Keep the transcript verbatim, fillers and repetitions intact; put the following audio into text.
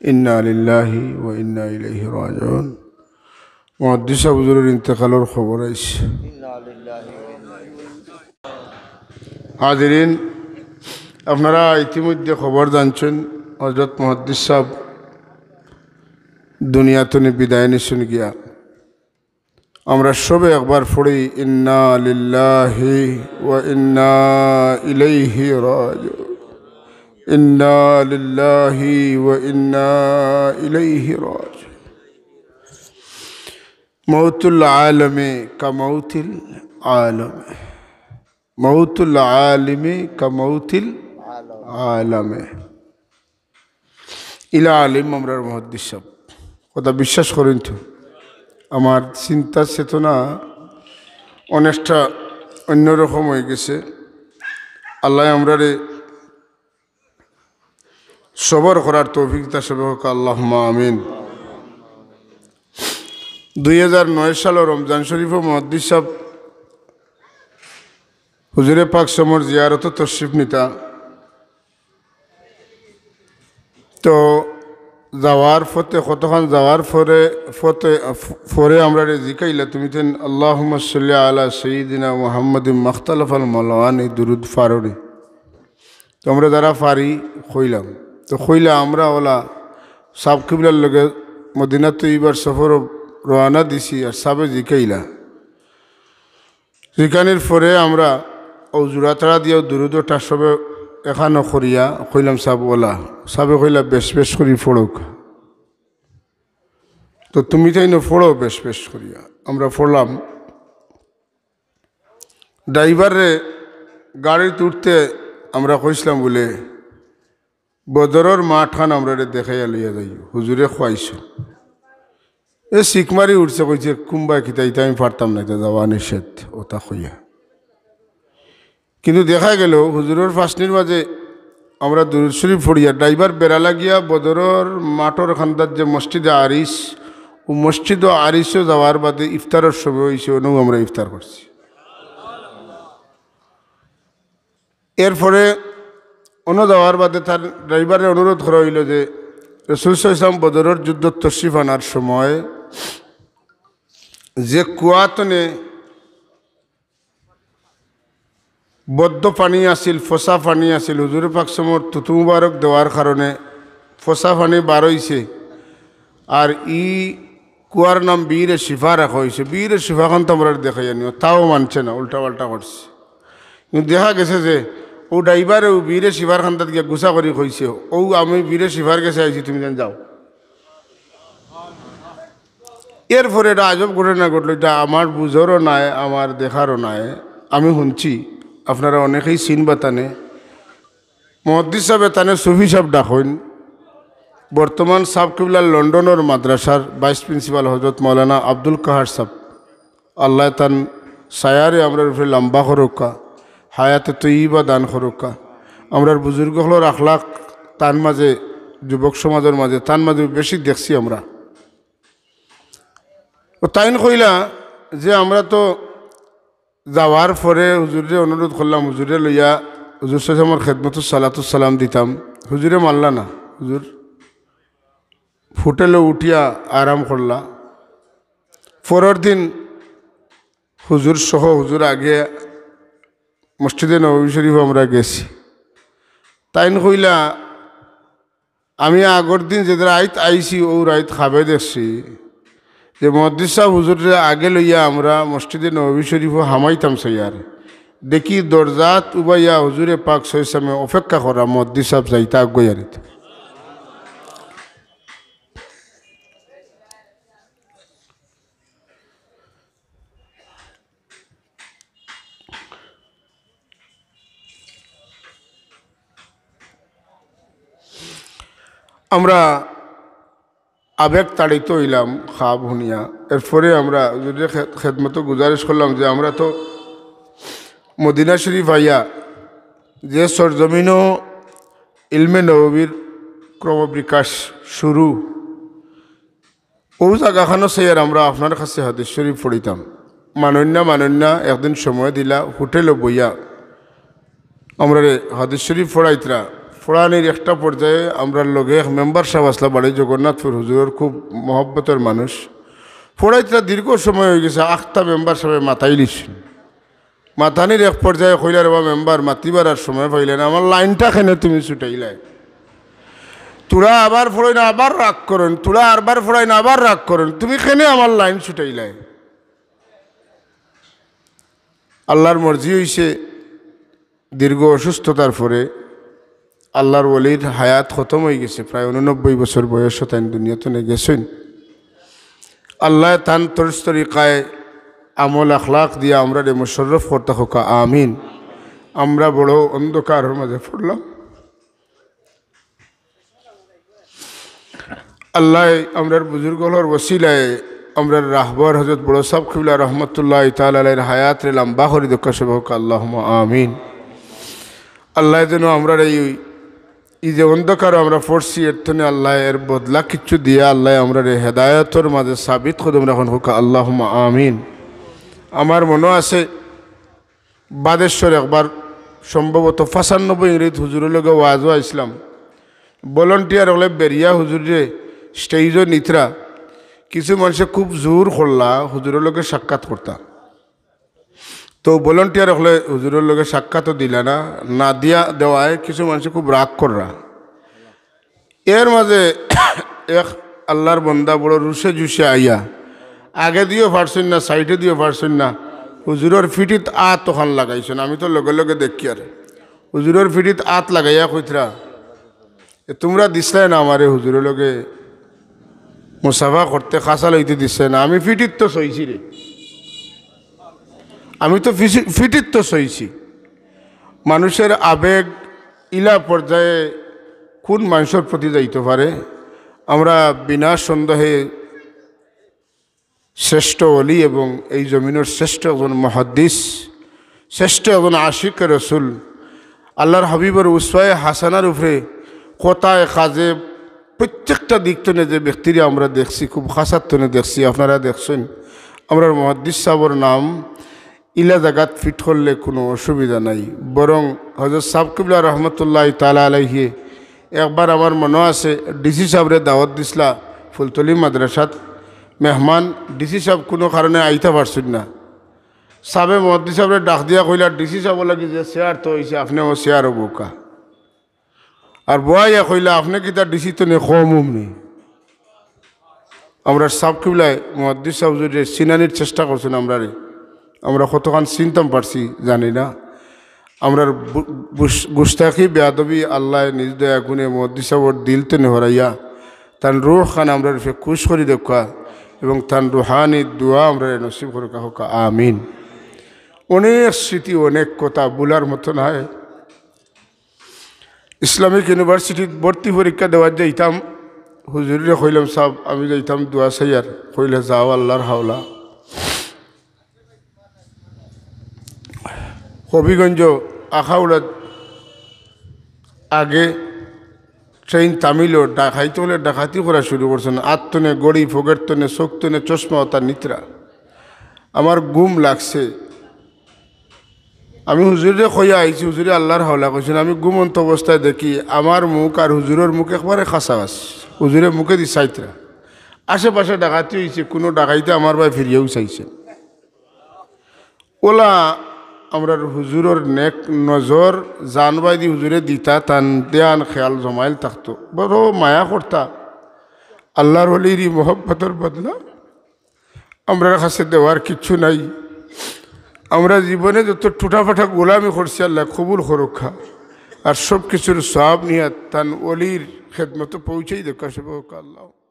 ইন্না লিল্লাহি ওয়া ইন্না ইলাইহি রাজিউন। মুহাদ্দিস সাব হুজুরর ইন্তেকালর খবর আইছে। হাজিরিন, আপনারা ইতিমধ্যে খবর জানছইন, হযরত মুহাদ্দিস সাব দুনিয়া তনে বিদায় নিছইন গিয়া। আমরা সবে একবার পড়ি, ইন্না লিল্লাহি ওয়া ইন্না ইলাইহি রাজিউন। ইন্না লিল্লাহি ওয়া ইন্না ইলাইহি রাজিউন। মাউতুল আলিমি কা মাউতিল আলামে। মাউতুল আলিমি কা মাউতিল আলামে। ইলা আলিম আমরার মুহাদ্দিস সাব। কথা বিশ্বাস করইন তো? আমার চিন্তা চেতনা অনেকটা অন্যরকম অইগেছে। আল্লায় আমরারে সবর করার তৌফিক দান করউক্কা, আল্লাহুম্মা আমিন। দুই হাজার নয় সালর রমজান শরীফো মুহাদ্দিস সাব হুজুরে পাক সমর জিয়ারতো তশরিফ নিতা। তো যাওয়ার পথে, কতখান যাওয়ার পরে, পথে, পরে আমরারে জিকাইলা, "তুমিতাইন আল্লাহুম্মা সাল্লি আলা সাইয়্যিদিনা মুহাম্মাদিন মাখতালাফাল মালাওয়ানি দুরুদ পারো নি?" তো আমরা যারা পারি কইলাম। তো কইলা আমরা অলা সাব কিবলার লগে মদিনা তৈয়বার সফরো রওয়ানা দিছি, আর সাবে জিকাইলা। জিকানির পরে আমরা অউ জোড়া তাড়া দিয়া দুরুদ অটা সবে একখানো করিয়া কইলাম, "সাব অলা।" সাবে কইলা, "বেশ বেশ করি পড়উক্কা।" তো তুমিতাইনও পড়ো বেশ বেশ করিয়া। আমরা পড়লাম। ড্রাইভাররে গাড়িত উঠতে আমরা কইছলাম বুলে, "বদরর মাঠখান আমরারে দেখাইয়া লইয়া যাইও।" হুজুরে কওয়াইছইন। এ শিক মারি উঠছে, কইছে, "কুনবায় কিতা, ইতা আমি পারতাম না, ইতা যাওয়া নিষেধ", অতা কইয়া। কিন্তু দেখা গেল হুজুরর পাশনির মাঝে আমরা দুরুদ শরীফ পড়িয়া ড্রাইভার বেড়া লাগিয়া বদরর মাঠর কান্দাত যে মসজিদে আরিস, অউ মসজিদো আরিসো যাওয়ার বাদে ইফতারর সময় অইছে, অনো আমরা ইফতার করছি। এরপরে অনো যাওয়ার বাদে তার ড্রাইভাররে অনুরোধ করা অইলো যে রাসূল সাল্লাল্লাহু আলাইহি ওয়াসাল্লাম বদরর যুদ্ধত তশরিফ আনার সময় যে কুয়া তনে বদ্ধ পানি আছিল, ফসা পানি আছিল, হুজুরে পাক সমর থুতু মুবারক দেওয়ার কারণে ফসা পানি বার অইছে। আর ই কুয়ার নাম বীরে শিফা রাখা অইছে। বীরে শিফাখান তো আমরারে দেখাইয়া নিও, তাও মানছে না, উল্টা পাল্টা করছে। কিন্তু দেখা গেছে যে অউ ড্রাইভারে অউ বীরে শিফার কান্দাত গিয়া গুছা করি কইছে, "অউ আমি বীরে শিফার গেছে আইছি, তুমিতাইন যাও।" এরপরে এটা আজব ঘটনা ঘটলো, এটা আমার বুঝারও নায়, আমার দেখারও নায়। আমি হুনছি, আপনারা অনেকেই চিনবা তানে। মুহাদ্দিস সাবে তানে সুফি সাব ডাকইন। বর্তমান সাব কিবলার লন্ডনর মাদ্রাসার ভাইস প্রিন্সিপাল হযরত মাওলানা আব্দুল কাহার সাব। আল্লায় তান ছায়ারে আমরার উপরে লম্বা করউক্কা, হায়াতে তৈয়বা দান করউক্কা। আমরার বুজুর্গ অকলর আখলাক তান মাঝে, যুবক সমাজর মাঝে, তান মাঝে বেশি দেখছি আমরা। তো তাইন কইলা যে আমরা তো যাওয়ার পরে হুজুররে অনুরোধ করলাম, হুজুররে লইয়া হুজুর সাল্লাল্লাহু আলাইহি ওয়াসাল্লামর খেদমতো সালাতু সালাম দিতাম, হুজুরে মানলা না। হুজুর হোটেলো উঠিয়া আরাম করলা। পরর দিন হুজুর সহ হুজুর আগে মসজিদে নববী শরীফ আমরা গেছি। তাইন কইলা, "আমি আগর দিন যে রাইত আইছি, অউ রাইত খাবে দেখছি যে মুহাদ্দিস সাব হুজুররে আগে লইয়া আমরা মসজিদে নববী শরীফো হামাইতাম চাইয়ার। দেখি দরজাত উবাইয়া হুজুরে পাক সাল্লাল্লাহু আলাইহি ওয়াসাল্লামে অপেক্ষা করা, মুহাদ্দিস সাব যাইতা আগুয়াইয়ারিত।" আমরা আবেগ তাড়িত অইলাম খাব হুনিয়া। এরপরে আমরা হুজুররে খে-, খেদমতো গুজারিশ করলাম যে আমরা তো মদিনা শরীফ আইয়া যে সরজমিনো ইলমে নববীর ক্রমবিকাশ শুরু, অউ জাগাখানো চাইয়ার আমরা আপনার কাছে হাদিস শরীফ পড়িতাম। মানইন্না, মানইন্না, একদিন সময় দিলা, হোটেলো বইয়া আমরারে হাদিস শরীফ পড়াইতরা। পড়ানির একটা পর্যায়ে আমরার লগে এক মেম্বার সাব আছলা, বাড়ি জগন্নাথপুর, হুজুরর খুব মহব্বতর মানুষ। পড়াইতরা দীর্ঘ সময় অইগেছে, আখতা মেম্বার সাবে মাতাইলিছইন। মাতানির এক পর্যায়ে কইলা, "রে বা মেম্বার, মাতিবার আর সময় পাইলায় না, আমার লাইনটা কেনে তুমি ছুটাইলায়? থুড়া আবার পড়াইন, আবার রাগ করইন, থুড়া আরবার পড়াইন, আবার রাগ করইন, তুমি কেনে আমার লাইন ছুটাইলায়?" আল্লার মর্জি অইছে, দীর্ঘ অসুস্থতার পরে আল্লার ওলির হায়াত খতম অইগেছে, প্রায় ঊননব্বই বছর বয়সো তাইন দুনিয়া থনে গেছইন। আল্লায় তান তরিস তরিকায় আমল আখলাক দিয়া আমরারে মুশাররফ করতা হউক্কা, আমিন। আমরা বড় অন্ধকারর মাঝে পড়লাম। আল্লায় আমরার বুজুর্গ অকলর ওসিলায় আমরার রাহবর হযরত বড় সাব কিবলা রহমতুল্লাহি তাআলা আলাইহির হায়াতরে লম্বা করি দেউক্কা, সবে হউক্কা আল্লাহুম্মা আমিন। আল্লায় যেন আমরার এই, এই যে অন্ধকারো আমরা পড়ছি, এর থনে আল্লায় এর বদলা কিচ্ছু দিয়া আল্লায় আমরারে হেদায়তর মাঝে সাবিত কদম রাখইন, হউক্কা আল্লাহুম্মা আমিন। আমার মনো আছে, বাদেশ্বর একবার সম্ভবত পঁচানব্বই ইংরেজিত হুজুরর লগে ওয়াজো আইছলাম। ভলান্টিয়ার অকলে বেরিয়া হুজুররে স্টেজো নিতরা। কিছু মানষে খুব জোর করলা হুজুরর লগে সাক্ষাৎ করতা। তো ভলান্টিয়ার অকলে হুজুরর লগে সাক্ষাৎও দিলা না, না দিয়া দেওয়ায় কিছু মানষে খুব রাগ কররা। এর মাঝে এক আল্লার বন্দা বড় রুশে জুশে আইয়া আগেদিও পারছইন না, সাইডেদিও পারছইন না, হুজুরর ফিঠিত আত অখান লাগাইছইন। আমি তো লগে লগে দেখিয়ার, হুজুরর ফিঠিত আত লাগাইয়া কইতরা, "এ, তুমরা দিছলায় না আমারে হুজুরর লগে মুসাফা করতে, কাছা লইতে দিছলায় না, আমি ফিঠিত তো সইছি রে, আমি তো ফিসি-, ফিঠিত তো সইছি।" মানুষের আবেগ ইলা পর্যায়ে কোন মানুষর প্রতি যাইতো পারে? আমরা বিনা সন্দেহে শ্রেষ্ঠ ওলি এবং এই জমিনর শ্রেষ্ঠ একজন মুহাদ্দিস, শ্রেষ্ঠ একজন আশিক রসুল, আল্লার হাবিবর উসওয়ায়ে হাসানার উপরে কথায় কাজে প্রত্যেকটা দিক থনে যে ব্যক্তিরে আমরা দেখছি, খুব কাছার থনে দেখছি, আপনারা দেখছইন, আমরার মুহাদ্দিস সাবর নাম ইলা জাগাত ফিট করলে কুনু অসুবিধা নাই। বরং হযরত সাব কিবলা রহমতুল্লাহি তাআলা আলাইহি একবার আমার মনো আছে, ডিসি সাবরে দাওয়াত দিছলা ফুলতলি মাদ্রাসাত মেহমান। ডিসি সাব কুনু কারণে আইতা পারছইন না। সাবে মুহাদ্দিস সাবরে ডাক দিয়া কইলা, "ডিসি সাবর লাগি যে চেয়ার তো অইছে, আপনে অউ চেয়ারো বউক্কা।" আর বওয়াইয়া কইলা, "আপনে কিতা ডিসি থনে কম অমনি?" আমরার সাব কিবলায় মুহাদ্দিস সাব হুজুররে চিনানির চেষ্টা করছইন আমরারে। আমরা কতখান চিনতাম পারছি জানি না। আমরার বু-, বুস-, গুস্তাখি বেয়াদবি আল্লায় নিজ দয়া গুণে মুহাদ্দিস সাবর দিল থনে হরাইয়া তান রুহ খান আমরার উপরে খুশ করি দেউক্কা এবং তান রুহানি দোয়া আমরারে নসিব করউক্কা, হউক্কা আমিন। অনেক স্মৃতি, অনেক কথা ভুলার মতো নায়। ইসলামিক ইউনিভার্সিটিত ভর্তি পরীক্ষা দেওয়াত যাইতাম, হুজুররে কইলাম, "সাব, আমি যাইতাম দোয়া চাইয়ার।" কইলা, "যাও, আল্লার হাওলা।" হবিগঞ্জ আখাউড়াত আগে ট্রেন থামিলো, ডাকাইত অকলে ডাকাতি করা শুরু করছইন। আত থনে ঘড়ি, ফকেট থনে, চউখ থনে চশমা, অতা নিতরা। আমার ঘুম লাগছে। আমি হুজুররে কইয়া আইছি, হুজুরে আল্লার হাওলা কইছইন। আমি ঘুমন্ত অবস্থায় দেখি আমার মুখ আর হুজুরর মুখ একবারে কাছাকাছি। হুজুরে মুখেদি চাইতরা। আশেপাশে ডাকাতি অইছে, কুনু ডাকাইতে আমার বায় ফিরিয়াও চাইছে। অউলা আমরার হুজুরর নেক নজর জান বায়দি হুজুরে দিতা, তান ধ্যান খেয়াল জমাইল থাকতো। বড় মায়া করতা। আল্লার ওলির ই মহব্বতর বদলা আমরার কাছে দেওয়ার কিচ্ছু নাই। আমরা জীবনে যত টুটাফাটা গোলামি করছি, আল্লায় কবুল করউক্কা। আর সব কিছুর সওয়াব নিয়া তান ওলির খেদমতো পৌঁছাই দেউক্কা, সবে হউক্কা আল্লাহ।